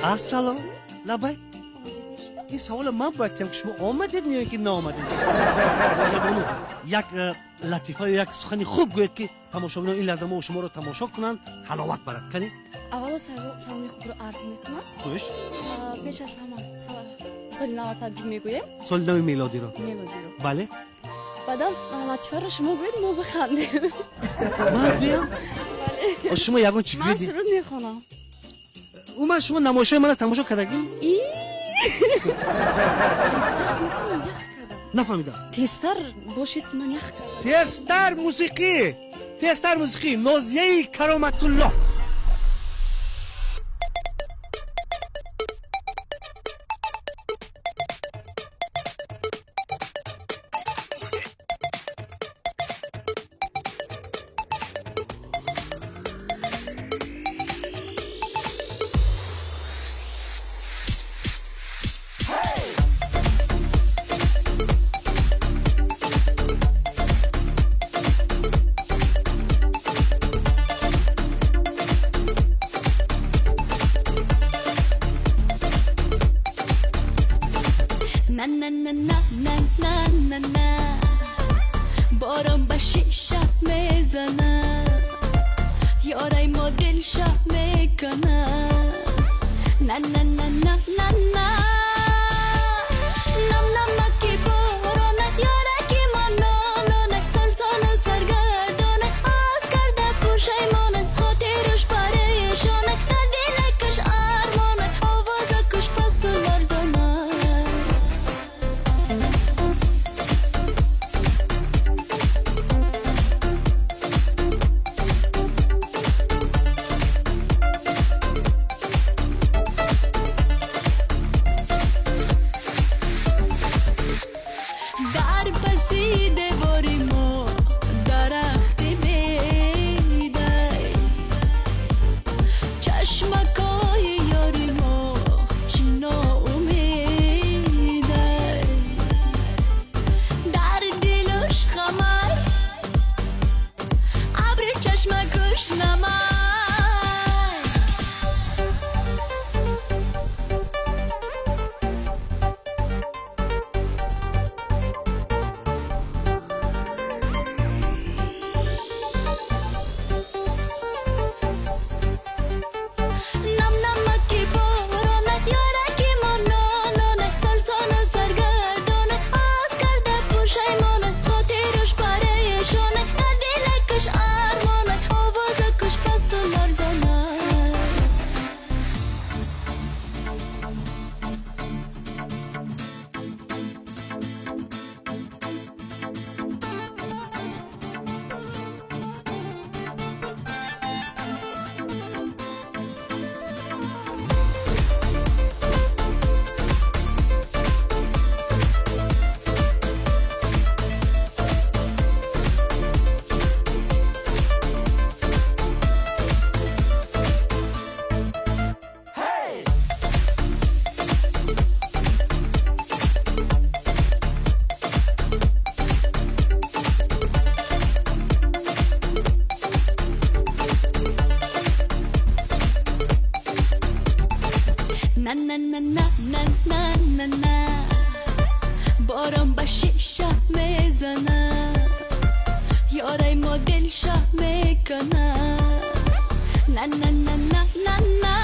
Ассалом, лабай. Ин саволро ман бояд кунам, ки шумо омадед ё ки наомадед. Розиябону, як латифа ё як сухани хуб гӯед, ки тамошобинон ин лаҳза мо шуморо тамошо кунанд, ҳаловат барад. Кани? Аввало саломи худро арз мекунам. Хуш. Пеш аз ҳама соли нав табрик мегӯем. Соли нави мелодиро. Мелодиро. Бале. Баъдам латифаро шумо гӯед, мо бихандем. Ман гӯям? Бале. Шумо ягон чӣ Ман гӯед? суруд мехонам. Уман шумо намоишҳои мана тамошо кардагӣ? Нафаҳмидам. Тезтар бошед, ки ман ях кардам. Тезтар мусиқӣ, тезтар мусиқӣ. Нозияи Кароматулло. На на на на на на на на, борон ба шиша мезанад, ёрай мо дилша мекунад. На на на на на на, нам намаки борона, ёраки манонона, сарсона саргардона, аз карда пушаймона, хотираш парешона, дар дилакаш армона, овозакаш пасту ларзона. Дар паси девори мо дарахти бедай, чашмакои ёри мо чӣ ноумедай. Дар дилуш хамай, абри чашмакуш намай. Нам намаки борона, ёраки манонона, сарсона саргардона, аз карда пушаймона, хотираш парешона, дар дилакаш армона, овозакаш пасту ларзона. На на на на на на на на, борон ба шиша мезанад, ёрай мо дилша мекунад. На на на на на на.